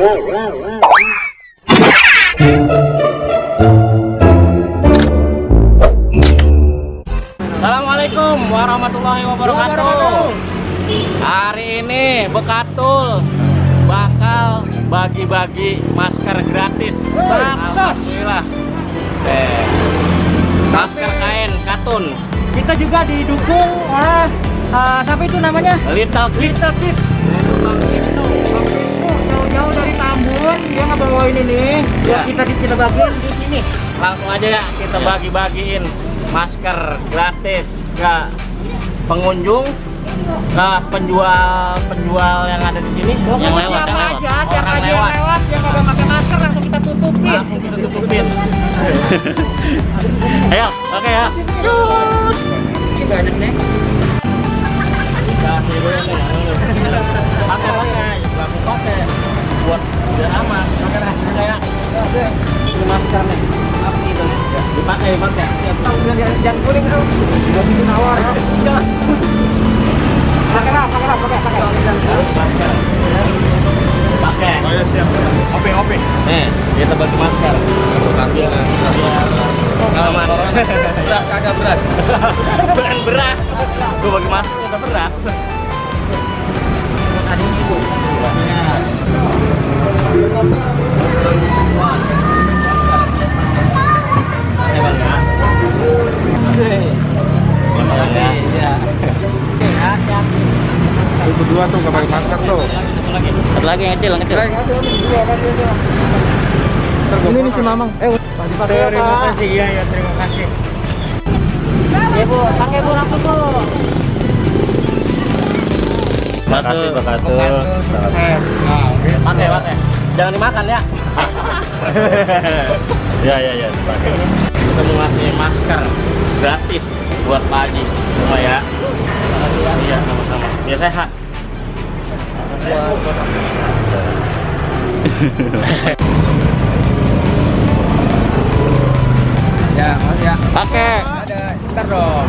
Assalamualaikum warahmatullahi wabarakatuh. Hari ini Bekatul bakal bagi-bagi masker gratis. Alhamdulillah. Masker kain katun. Kita juga didukung oleh siapa itu namanya? Little Kids. Jauh-jauh dari Tambun dia ngebawain ini. Ya. Kita bagiin di sini. Langsung aja ya kita bagi-bagiin masker gratis ke pengunjung, ke penjual yang ada di sini, yang lewat, Siapa aja yang lewat yang nggak pakai masker langsung kita tutupin. langsung kita tutupin. Ayo, oke ya. Cus. Ini banyak nih. Kasih dulu nih. Pakai, pakai buat biar aman. Pakai ya. Ini masker nih. Api itu nih. Dipakai. Jangan kuning tuh. Gak bikin awar. Pakai. Pakai. Oh ya siap. Ope. Nih, kita bagi masker. Biar aman. Berat kagak berat. Bukan berat. Gue bagi masker udah berat. Lu berdua tuh gak pakai masker tuh. Satu lagi ngecil. Ini nih si Mamang. Terima kasih ya, terima kasih. Ya Bu, pakai Bu langsung Bu. Bekatul. Pakai. Jangan dimakan ya. Ya, pakai. Kita mau ngasih masker gratis buat Pak Haji semua ya. Iya, sama-sama. Biar sehat. Ya. Pakai. Ada, ntar dong.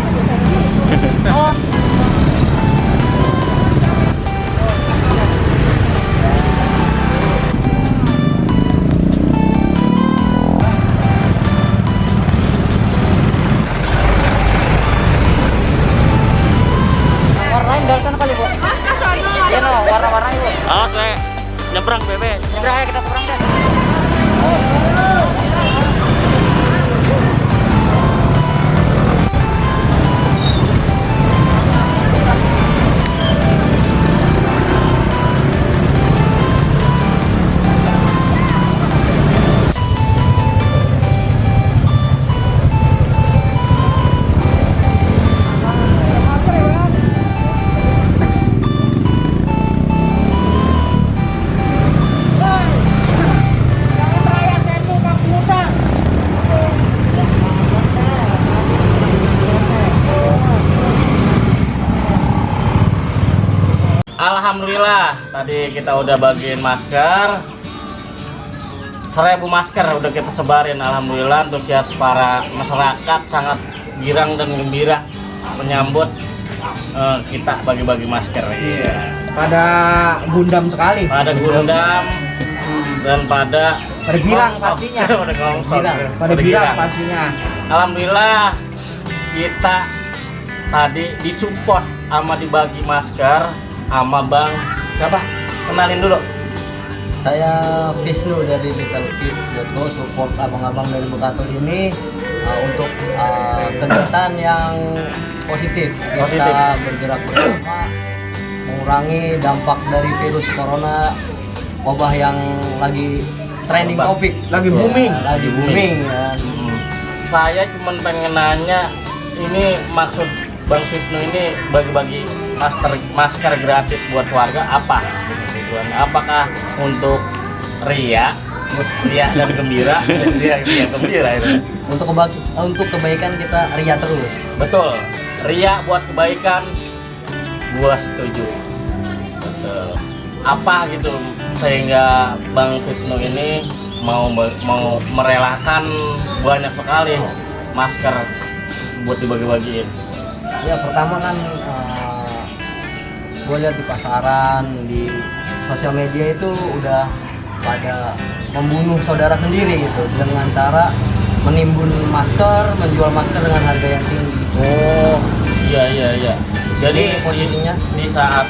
Warnain dari sana kali Bu. Iya no, warna-warnanya Bu. Oke. Nyebrang bebe. Udah ayo kita seberang deh. Alhamdulillah, tadi kita udah bagiin masker. 1000 masker udah kita sebarin. Alhamdulillah, antusias para masyarakat sangat girang dan gembira menyambut kita bagi-bagi masker. Iya. Pada gundam sekali. Pada gundam dan pada girang gongsok. pastinya. Pada gongsok. Pada girang pastinya. Alhamdulillah, kita tadi disupport sama dibagi masker sama Bang siapa? Kenalin dulu. Saya Visnu dari Little Kids. Support abang-abang dari Bekatul ini untuk kegiatan yang positif. Kita bergerak bersama mengurangi dampak dari virus corona, wabah yang lagi trending topik, Lagi booming. lagi booming ya. Saya cuma pengen nanya, ini maksud Bang Visnu ini bagi-bagi masker gratis buat warga apa? Apakah untuk ria dan gembira? Ria gembira itu. Untuk kebaikan kita ria terus. Betul. Ria buat kebaikan, gua setuju. Betul. Apa gitu sehingga Bang Visnu ini mau merelakan banyak sekali masker buat dibagi-bagiin. Ya pertama kan gue lihat di pasaran, di sosial media itu udah daripada membunuh saudara sendiri gitu dengan cara menimbun masker, menjual masker dengan harga yang tinggi. Oh, iya. Jadi posisinya di saat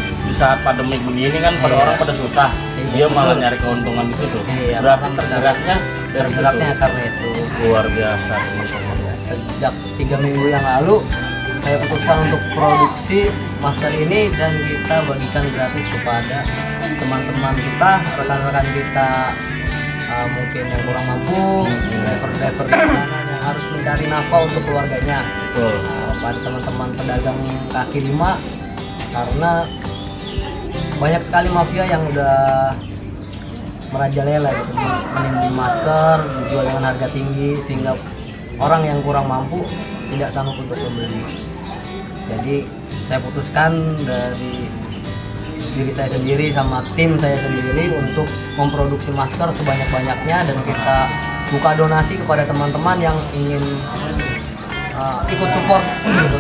pandemi begini kan pada Iya. orang pada susah, Iya, dia malah betul. nyari keuntungan di situ. Iya, Berapa bahkan tergeraknya dari situ? tergeraknya karena itu. Luar biasa teman-teman. Sejak 3 minggu yang lalu saya putuskan untuk produksi masker ini dan kita bagikan gratis kepada teman-teman kita, rekan-rekan kita, mungkin yang kurang mampu, driver-driver di sana yang harus mencari nafkah untuk keluarganya. Betul. Pada teman-teman pedagang kaki lima, karena banyak sekali mafia yang udah merajalela gitu, menimbun masker dijual dengan harga tinggi sehingga orang yang kurang mampu tidak sanggup untuk membeli. Jadi saya putuskan dari diri saya sendiri sama tim saya sendiri untuk memproduksi masker sebanyak-banyaknya dan kita buka donasi kepada teman-teman yang ingin ikut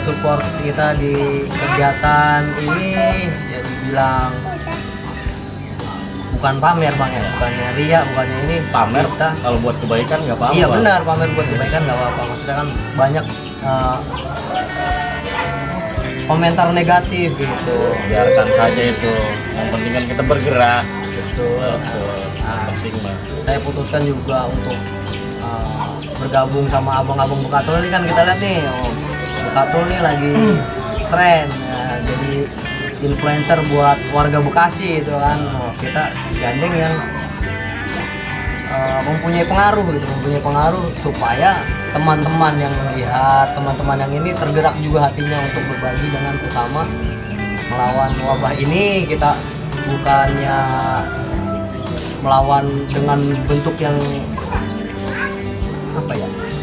support kita di kegiatan ini. Jadi bilang bukan pamer bang ya, bukannya ria, bukannya ini Pamer kita. kalau buat kebaikan nggak apa-apa. Iya Bang. benar, pamer buat kebaikan nggak apa-apa. Maksudnya kan banyak komentar negatif gitu. Biarkan saja itu. Yang penting kan kita bergerak. Betul. Yang penting mah. Saya putuskan juga untuk bergabung sama abang-abang Bekatul ini kan kita lihat nih, Bekatul nih lagi tren, jadi influencer buat warga Bekasi itu kan. Kita gandeng yang mempunyai pengaruh supaya teman-teman yang melihat, teman-teman yang ini tergerak juga hatinya untuk berbagi dengan sesama melawan wabah ini. Kita bukannya melawan dengan bentuk yang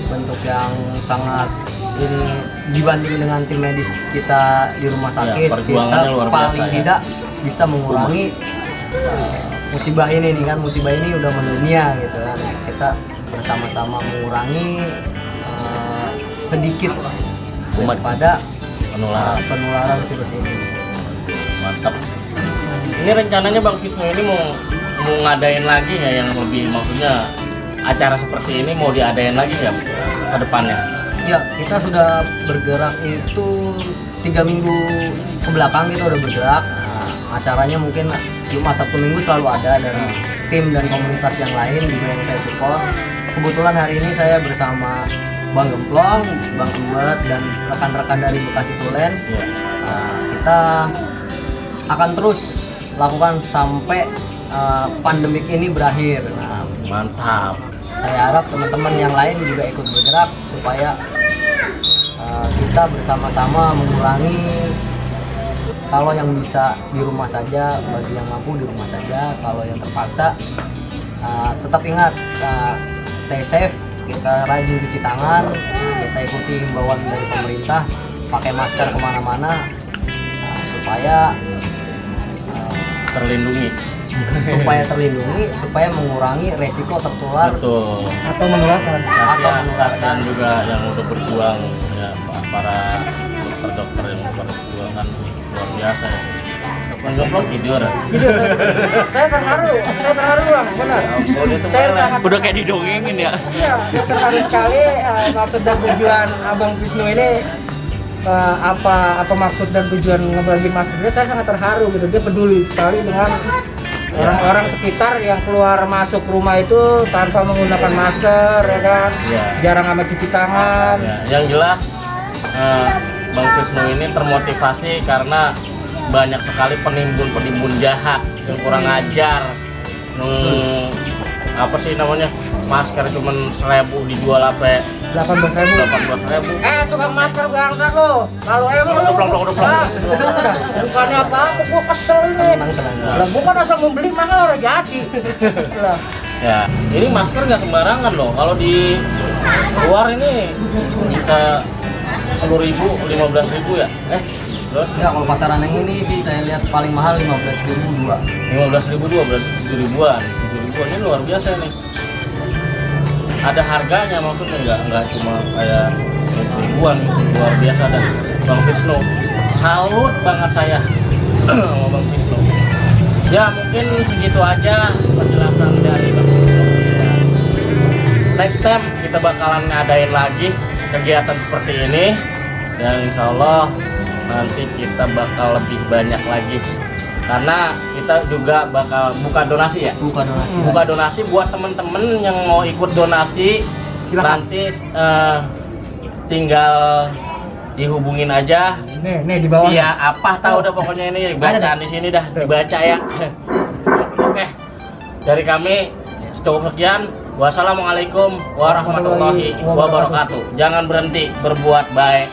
bentuk yang sangat ini dibanding dengan tim medis kita di rumah sakit, perjuangannya kita luar paling biasa, ya. tidak bisa mengurangi musibah ini nih kan. Musibah ini udah mendunia gitu kan, kita bersama-sama mengurangi sedikit daripada penularan virus ini. Mantap. Ini rencananya Bang Visnu ini mau ngadain lagi nggak yang lebih, maksudnya acara seperti ini mau diadain lagi nggak ke depannya? Ya, kita sudah bergerak itu 3 minggu ke belakang kita udah bergerak. Acaranya mungkin Jumat Sabtu Minggu selalu ada dari tim dan komunitas yang lain juga yang saya support. Kebetulan hari ini saya bersama Bang Gemplong, Bang Uwet dan rekan-rekan dari Bekasi Tulen. Ya. Kita akan terus lakukan sampai pandemik ini berakhir. Nah, Mantap. saya harap teman-teman yang lain juga ikut bergerak supaya kita bersama-sama mengurangi. Kalau yang bisa di rumah saja, bagi yang mampu di rumah saja. Kalau yang terpaksa, tetap ingat, stay safe, kita rajin cuci tangan, kita ikuti himbauan dari pemerintah, pakai masker kemana-mana, supaya Terlindungi. supaya mengurangi resiko tertular. Betul. Atau menularkan. Kasihan juga yang udah berjuang ya, para dokter yang berjuang kan luar biasa ya. Bang Gemplong tidur. Saya terharu bang, benar. Saya sangat Udah kayak didongengin ya. Iya, saya terharu sekali. Maksud dan tujuan Abang Visnu ini apa maksud dan tujuan ngebagi masker dia, saya sangat terharu gitu. Dia peduli sekali dengan orang-orang sekitar yang keluar masuk rumah itu tanpa menggunakan masker, ya kan? Iya. Jarang amat cuci tangan. Ya, yang jelas Bang Visnu ini termotivasi karena banyak sekali penimbun jahat yang kurang ajar. Apa sih namanya, masker cuman 1.000 dijual apa 18.000. 18.000. Tukang masker bangsat lo. Kalau emang Udah plong. bukannya apa-apa, gua kesel ini. Tenang. Lah bukan asal membeli mahal udah jadi. Lah. Ya, ini masker nggak sembarangan loh. Kalau di luar ini bisa 10.000, 15.000 ya. Terus Ya, kalau pasaran yang ini sih saya lihat paling mahal 15.000 dua. 15.000 dua, berarti 7.000-an. 7.000-an ini luar biasa nih. Ada harganya, maksudnya nggak cuma kayak 10.000-an, luar biasa. Dan Bang Visnu, salut banget saya sama Bang Visnu. Ya mungkin segitu aja penjelasan dari Bang. Next time kita bakalan ngadain lagi kegiatan seperti ini, dan insya Allah nanti kita bakal lebih banyak lagi, karena kita juga bakal buka donasi ya. Buka donasi buat temen-temen yang mau ikut donasi. Silakan. Nanti tinggal dihubungin aja. Nih di bawah. Iya, apa tahu udah pokoknya ini bacaan di sini dah dibaca ya. Oke. Dari kami cukup sekian. Wassalamualaikum warahmatullahi wabarakatuh. Jangan berhenti berbuat baik.